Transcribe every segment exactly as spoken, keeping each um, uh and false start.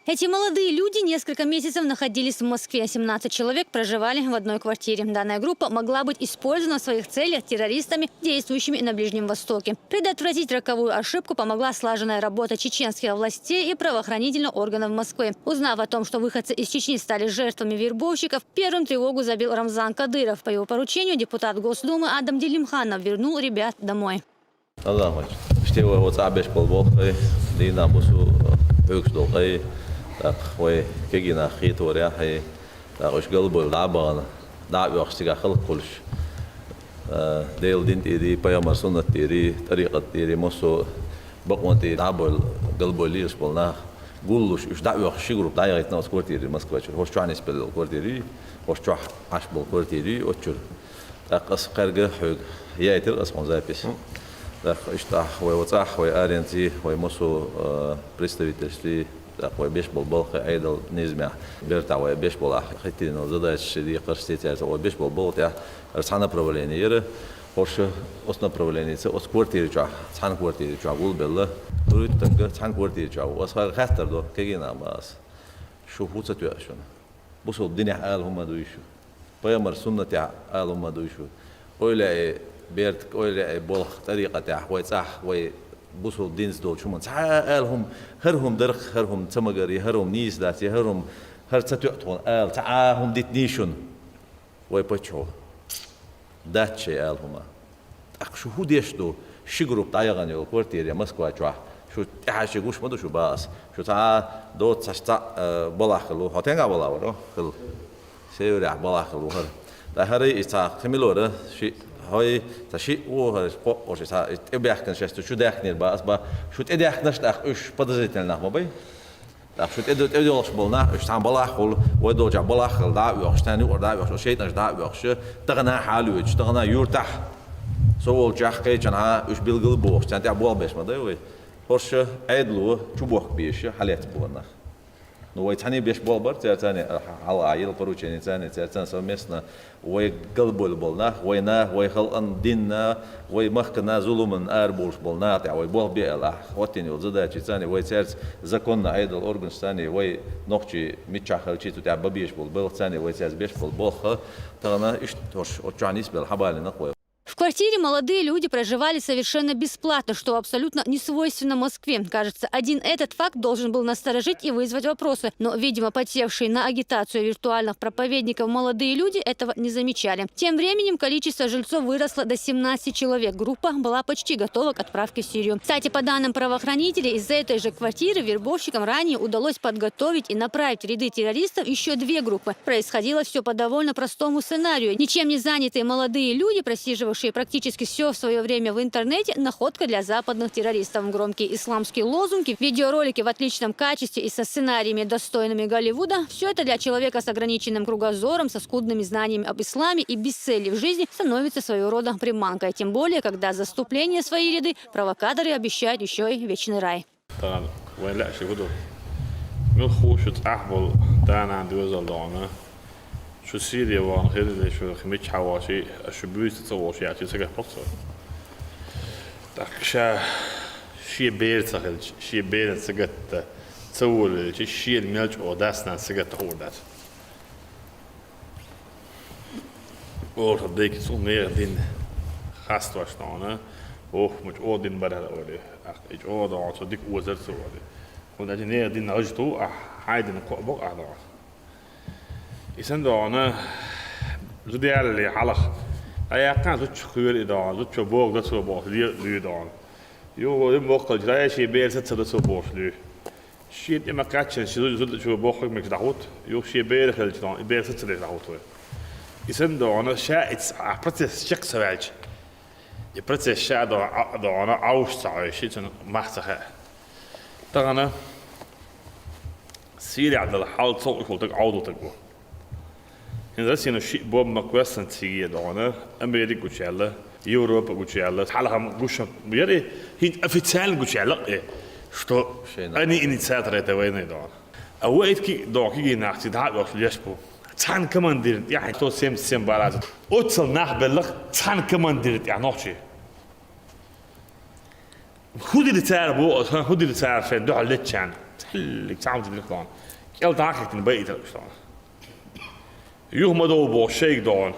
Эти молодые люди несколько месяцев находились в Москве. Семнадцать человек проживали в одной квартире. Данная группа могла быть использована в своих целях террористами, действующими на Ближнем Востоке. Предотвратить роковую ошибку помогла слаженная работа чеченских властей и правоохранительных органов Москвы. Узнав о том, что выходцы из Чечни стали жертвами вербовщиков, первым тревогу забил Рамзан Кадыров. По его поручению депутат Госдумы Адам Делимханов вернул ребят домой. Аллахь вач. Иштта вай оцу Ӏа беш болу болх хай, дийнахь бусу хьоьгуш долу хай, тӀаккха вай кегийнах хетарехь хай, тӀаккха уьш галбевлла дӀа а бахана, дӀа а оьхуш цигахь хӀаллакьхуьлуш, а, Делан дин тӀера, пайхамар суннат тӀера, тӀарикъат тӀера, массо а бакъонан тӀера дӀа а бевлла, галбевлла лелаш болу нах гуллуш, уьш дӀа а оьхуш ши группа дӀаяхийтина оцу квартире Москвачуьра. ХӀорш чохь нисбелла йолу квартире, хӀорш чохь Ӏаш болу квартире оцу чуьра. ТӀаккха аса кхаьрга хьоьга яйтира аса хьуна запись. ТӀаккха иштта ахь вай оцу Ӏа, вай аренций, вай массо а, а, представительствий, тӀаккха вай беш болу балхе Ӏедал низамехь, бертахь вай беш болу ахь хӀиттийна задачаш, декхарш, цецерца вай беш болу балха тӀехь, ара цхьа направление яра, хӀорш оцу направленица, оцу квартире чохь, цхьана квартире чохь гулбелла, тӀуьйтта танга цхьана квартире чохь ву. Аса хьоьга хаттар до, кегийнах ма аса. Шу хӀун ца тоьа шуна? Бусалба динехь ала хӀума дуй шу? Пайхамар суннатехь ала хӀума дуй шу? Ойла яй берта, ойла яй болх тӀарикъатехь, вай цӀахь, вай бусалба динца долчу хӀуманца. Цхьа а ала хӀума, хӀара хӀума дарх, хӀара хӀума ца магар, я хӀара хӀума нийса дац, я хӀара хӀума, хӀара ца тоьа тхуна ала, цхьа а хӀума дитиний шуна? Вай паччахьо. Дац шайн ала хӀума. ТӀаккха шу хӀун деш ду? Ши группа дӀаяхана йолу квартире Москва чохь. Шу тӀаьхьа ши гуш ма ду шу баха аса. Шу цхьа а доцу цхьа, цхьа, э, балахь хилла ву. Хьо стенгахь балахь вара? Хилла. Северехь балахь хилла ву хӀара. ТӀаккха хӀара и цхьа кхин мила вара, шиъ, хӀой, цхьа шиъ ву хӀара, кхоъ ву шу, цхьа тӀебаьхкина шаьш шу даьхкинера баха аса баха. Шу тӀедаьхкинарш тӀаккха уьш подозрительный нах ма бай? ТӀаккха шу тӀе-, тӀедоьлхуш болу нах, уьш цхьана балахь хуьлу, вай долчохь балахь хилла дӀа а оьхуш, царна юкъара дӀа а оьхуш, шайтӀанаш дӀа а оьхуш, тахана хьала а йоьдуш, тахана юьртахь, со волчохь кхечанхьа уьш билгал а бохуш, царна тӀехь болх беш ма дай вай. ХӀорш Ӏедало чубохка безаш хьалаьцна бу хӀара нах. Ну, вай цхьаьний беш болх бара, церан царний хьалха йилла поручени царний, церан царна совместно вай галбевлла болу нах, вай нах, вай халкъана, динна, вай махкана зуламан арабовлуш болу наха тӀехь вай болх бе аьлла, ахь хӀоттийна йолу задачи царний, вай цаьрца законна Ӏедал органаш царний, вай нохчий миччахь хилчий цу тӀехь бан безаш болу балха царний, вай цаьрца беш болу болх, тахана иштта хӀорш оцу чохь нисбелла хьабалийна-кх вай. В квартире молодые люди проживали совершенно бесплатно, что абсолютно не свойственно Москве. Кажется, один этот факт должен был насторожить и вызвать вопросы, но, видимо, потевшие на агитацию виртуальных проповедников молодые люди этого не замечали. Тем временем количество жильцов выросло до семнадцати человек. Группа была почти готова к отправке в Сирию. Кстати, по данным правоохранителей, из этой же квартиры вербовщикам ранее удалось подготовить и направить в ряды террористов еще две группы. Происходило все по довольно простому сценарию. Ничем не занятые молодые люди, просиживавшие практически все свое время в интернете, находка для западных террористов. Громкие исламские лозунги, видеоролики в отличном качестве и со сценариями, достойными Голливуда — все это для человека с ограниченным кругозором, со скудными знаниями об исламе и без цели в жизни становится своего рода приманкой. Тем более, когда за вступление в свои ряды провокаторы обещают еще и вечный рай. Тахана вайн лаьа ши хӀун ду? Мила хууш шу цӀахь болу да-нана доьзал догӀана? Шу Сири вахана хилла, шу миччахьа вахча, шу буьйса ца вахча яьлча, ца гатбо-кх цо. ТӀаккха ша шен бер ца хилча, шен беран ца гатта, ца волавелча, шена мел чӀогӀа дас-нанас ца гатта хуур дац. Олуш дайки цу нехан дин хастош догӀана, ох, ма чӀогӀа дин бара хӀара олий. Ахь и чӀогӀа догӀана, цо дика озар ца олий. ХӀунда аьлча нехан дин гӀажа ту ахь, хьайн дин кхоъ бокъ ахь догӀана. И санна догӀана, зуда ялале хьалха. Ӏа яьккхина зудчух кхоьру и догӀана, зудчо бохург дан цо бохуш ле-, луьй догӀана. Юха вай моккхалча, ай, шен бер саца дан цо бохуш луьй. Шен тӀе ма кхаьччина, ши зуда, зуда чу бохург мегаш дӀахӀутту, юха шен бер хилча догӀана, и бер саца деш дӀахӀутту вай. И санна догӀана, ша и ц-, а процесс чекх ца ваьлча, и процесс ша а догӀана, а, догӀана, Ӏовш ца Ӏой, ши цунна мах ца хаьа. Тахана Сирехь долу хьал ца хууш волу стаг Ӏовдал стаг ву. ХӀинца Россино шиъ бомба кхоьссина цига догӀана, Америка гучуяьлла, Европа гучуяьлла, хьалха-м гуш яра, хӀинца официально гучуяьлла-кх и, что они инициаторы этой войны догӀана. А вай итки догӀа кегий нах цига дӀа а оьхуш леш бу. Цхьана командирна тӀехь сто семьдесят семь бара ца. Оццал нах белла-кх цхьана командирна тӀехь нохчий. ХӀун дира цара боху, хӀун дира цара шайн дуьхьал леччарна? Цхьиллиг цхьа хӀама ца дира дона. КӀел дӀахӀиттина байитар уж дона. Юха ма довла бохуш шайга дона.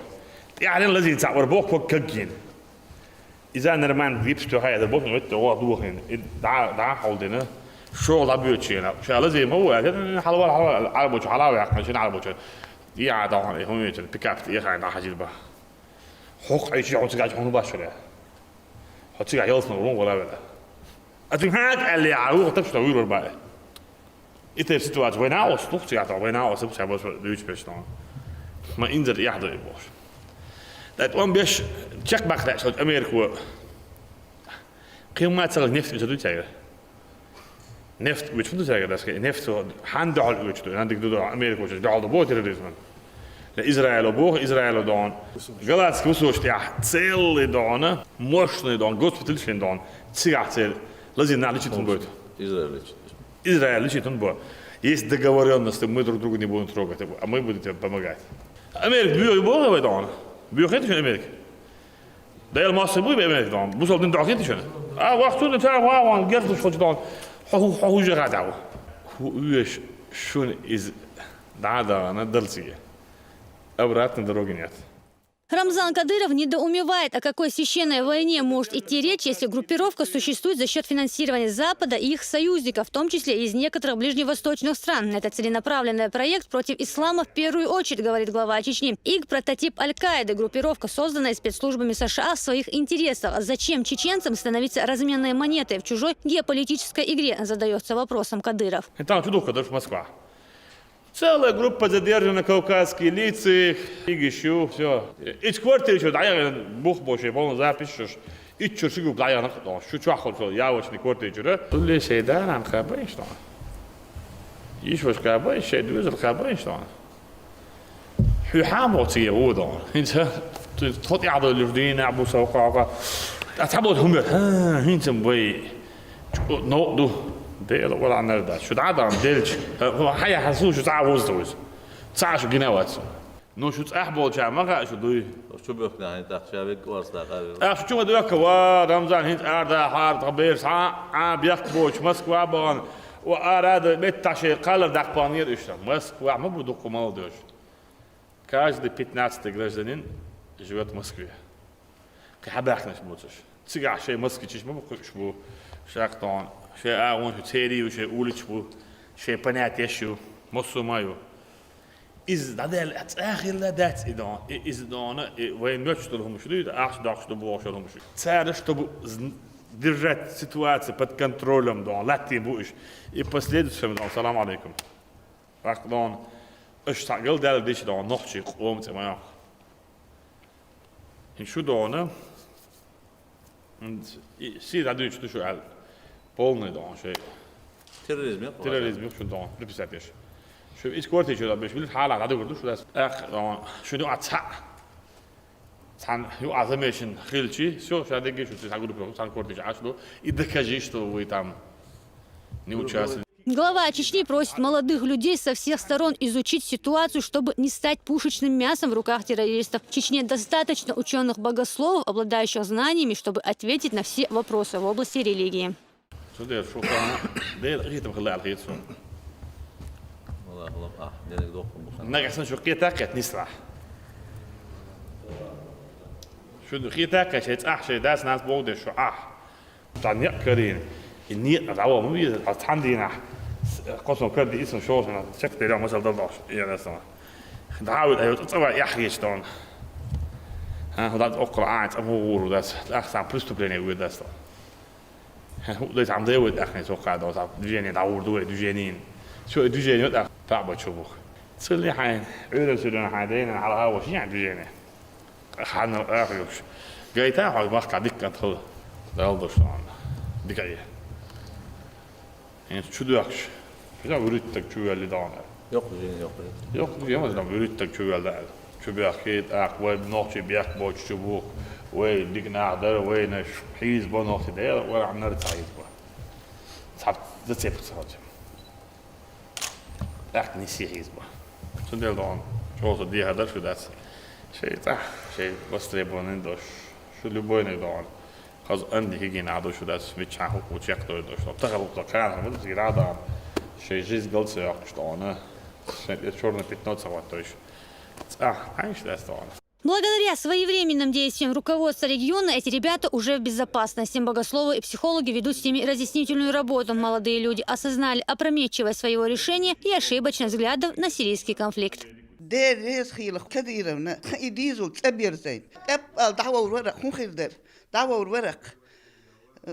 ТӀаьхьарна лазийна цхьаъ вара боху ког кагйина. Иза нормально гипс тоьхна ядар боху, витта гӀо дохийна. И дӀа, дӀа хьулдина. ШолгӀа дӀабоьдуш йина. Ша лазийна ма ву аьлла, хьалавала, хьалавала, Ӏарбочу хьала а ваьккхина, шина Ӏарбочу. ТӀехьа дӀа хьуна, хӀун вецара, пикап тӀехьа дӀахьажийра баха. ХӀокху Ӏийчи хьуна цигахь хьуна башхара. Хьо цигахь ялсамане гӀун гӀолавелла. А цуьнга хьан аьлла, а вуха тапча вуьйр вара баа. И тайпа ситуация вайна а оцу туху цигахь, вайна а оцу цигахь баша дуьйцу беш тхьона. Ма инзар эхь ду и бохуш. ТӀаккха тӀом беш чекхбаккха лаьа шалчу Америко. Кхин ма ца хилча нефть уьйцур ду цаьрга. Нефть уьйцур ду цаьрга, дас, нефть хьан дуьхьал уьйцур ду, нан дика ду, Америкочун дуьхьал ду боху терроризман. Израило боху, Израило дона. Галатский высоташ тӀехь целый дона, мощный дона, госпиталь шина дона. Цигахь церан лазийна нах лечить хӀун бойту? Израиль лечить. Израиль лечить хӀун бо? Есть договорённость, мы друг друга не будем трогать, а мы будем тебе помогать. Америка боьху боху вай дона? Боьху хета шуна Америка? Дела массо буй бе Америка дона? Бусалба дин доху хета шуна? А, вахтуна ца ван герзуш хочу дона. Хьо хьо хьо хьужа гӀа дагӀу. ХӀу уьш шуна иза дӀа а дахана далциге. Обратной дороги нет. Рамзан Кадыров недоумевает, о какой священной войне может идти речь, если группировка существует за счет финансирования Запада и их союзников, в том числе из некоторых ближневосточных стран. Это целенаправленный проект против ислама в первую очередь, говорит глава Чечни. ИГ — прототип Аль-Каиды, группировка, созданная спецслужбами С Ш А в своих интересах. Зачем чеченцам становиться разменной монетой в чужой геополитической игре, задается вопросом Кадыров. Там чудо, Москва. Целая группа задержана, кавказские лица, их ищу, всё. Ичу квартира чуьра дӀаяхана бух бо шайн полный запись шуьш. Иччуьра ши группа дӀаяхана дона. Шу чохь хуьлу со явочный квартира чуьра. Улле шайн да-нана кхаббанаш дона. Йиш-ваша кхаббанаш, шайн доьзал кхаббанаш дона. Хьуьхьа а мо цига гӀо дона. ХӀинца тхо тӀаьхьадойлуш дийнахь бу со кхаба. Ткъа цхьаболчу хӀуманаш, хӀа, хӀинца-м вай чӀу новкъа ду. Дела къуръанара дац. Шу дӀа а дан делча, хьан яхьа су шу цхьа а вуза вуьза. Цхьа а шу гина вац. Ну, шу цӀахь болча ма хаьа шу дуй. Шу бехкана хӀинца тӀаккха ша вегга орца дакъа а вевла. ТӀаккха шу чу ма доьхка, ва, Рамзан, хӀинца арадахьара, тхан бераш хьан а бехк боцуш Москва а бахана, ва арада меттахь шайн кхаллар даккха баханера уьш. Москва ма бу дуккха мала доьш. Каждый пятнадцатый гражданин живёт в Москве. Кхин хьан баьхкинарш боцуш? Цигахь шайн москвичаш ма бу кхуьуш бу, шаккхе тхьона, шайн агӀонаш ю, церий ю, шайн уличаш бу, шайн понятеш ю, массо а ма ю. Иза дӀадаьлла, цӀа а хилла дац и дона, и, иза дона, и вайн моьттуш долу хӀумаш дуй, ахча доккхуш ду бохуш долу хӀумаш. Цара, чтобы з-, держать ситуацию под контролем дона, латтийна бу уьш. И последующем дона, салам алейкум. ТӀаккха дона, аша цхьаъ галдаьлла дича дона, нохчий къоман цӀе ма йоккху. ХӀинца шу дона, хӀинца и сий дӀадуьйцуш ду шу аьлла, полный дона шайн. Терроризм ян, терроризм ю шу дона, приписать еш. Шу иза квартира чу дӀабеш, мила хьалха дӀадуьгур ду шу дас. ТӀаккха дона, шуна юкъахь цхьаъ, цхьана юкъахь замешан хилчи, всё, ша дегге шу цхьа группа, цхьана квартира чу Ӏаш ду, и докажи, что вы там не участвовали. Глава Чечни просит молодых людей со всех сторон изучить ситуацию, чтобы не стать пушечным мясом в руках террористов. В Чечне достаточно учёных-богословов, обладающих знаниями, чтобы ответить на все вопросы в области религии. Цундела шу хьан Делан къинхетам хилла аьлла хета суна. Нагахь санна шу кхетахь а кхетта нислахь. Шу кхетахь а кхетта, шайн цӀахь, шайн дас-нанас боху деш шу Ӏахь. Цхьа некъ карийна, и некъа дӀаваха ма веза, хьо цхьана дийнахь, кхо сон кара диъ сон шолгӀа чекхдерг масал дала долуш, и яра сан. ДӀа а вуьйту, айо, цӀа вай эхь хеташ дона. ХӀан, хӀун дац оккхула Ӏа, цӀа муха гӀур ву дац, тӀаккха цхьа преступление вуьйр дац дона. ХӀан, хӀун дай цхьа дай вай тӀаккха, цо кхаьа дона, цхьа движение дӀагӀур ду вай, движение. Цо и движение тӀаккха таӀа бачу бу. Цуьллий хьайн, Ӏуьйран суьйранна хьайн дайна хьалха а ваша, ян движение. Хьанал аха юкш. Гайта хьо махка дикка хила. Дала дош сан. Дика е. ХӀинца чу доьхкаш. Шу вуьрхӀиттаг чу ваьлли дона. Йоккха жин, йоккха жин. Йоккха жин, ма дам вуьрхӀиттаг чу ваьлла аьлла. Чу бехкийта, акх вай нохчий бехк боцуш чу буху. Вай дика нах дара, вайна хьийза бо нохчий дела, вай Ӏамнара ца хьийза бо. Цхьа зацепка ца хьоьцу. ТӀаккха нисъе хьийза бо. Цундела дона, чӀогӀа со дехар дара шу дац. Шайн цӀахь, шайн востребованный дош. Шу любойниг дона. Хаза анди хигина а ду шу дац, миччахьа хӀуъу чекхдойр дош. Тахана хӀуъу кхана хӀума ду, цигара а дона. Шоай жизнь галца йоаккхаш да хьона, шоай тӀа чёрное пятно ца хӀоттадеш. ЦӀа хьайш дац хьона. Благодаря своевременным действиям руководства региона эти ребята уже в безопасности. Богословы и психологи ведут с ними разъяснительную работу. Молодые люди осознали опрометчивость своего решения и ошибочность взглядов на сирийский конфликт. Дера реза хийла Кадыровна, тха и дезал цӀаберзайна. ТӀеппал дӀавовр варакх, хӀун хир дара? ДӀавовр варакх.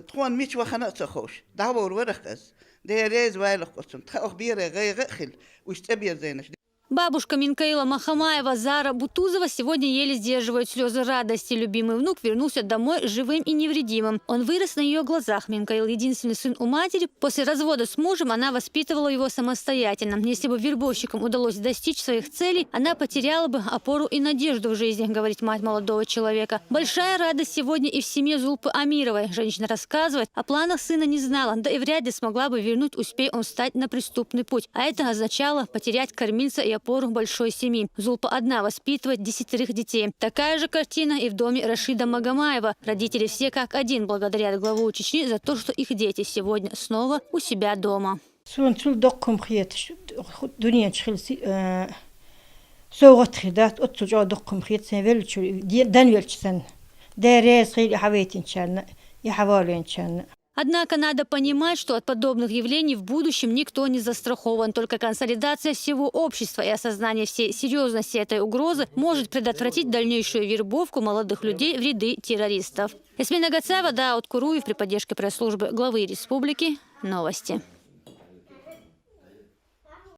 Тхона мича вахана а ца ховш, дӀавовр варакх аз. Дера реза вайлакх оцун, тха ох бере гӀайгӀа а хила, уж цӀаберзайнаш. Бабушка Минкаила Махамаева Зара Бутузова сегодня еле сдерживает слезы радости. Любимый внук вернулся домой живым и невредимым. Он вырос на ее глазах. Минкаил — единственный сын у матери. После развода с мужем она воспитывала его самостоятельно. Если бы вербовщикам удалось достичь своих целей, она потеряла бы опору и надежду в жизни, говорит мать молодого человека. Большая радость сегодня и в семье Зулпы Амировой. Женщина рассказывает, о планах сына не знала, да и вряд ли смогла бы вернуть, успей он встать на преступный путь. А это означало потерять кормильца и опору большой семьи. Зулпа одна воспитывает десятерых детей. Такая же картина и в доме Рашида Магомаева. Родители все как один благодарят главу Чечни за то, что их дети сегодня снова у себя дома. Суна цул доккха хӀума хеташ, дуне чу хила си-, э, совгӀат хир дац, оццул чӀоагӀа доккха хӀума хет сайн веллачул, де-, дӀавеллача санна. Дера реза хийла и хьавайтинчарна, и хьавоалавенчарна. Однако надо понимать, что от подобных явлений в будущем никто не застрахован. Только консолидация всего общества и осознание всей серьезности этой угрозы может предотвратить дальнейшую вербовку молодых людей в ряды террористов. Ясмина Гацаева, Дауд Куруев при поддержке пресс-службы главы республики. Новости.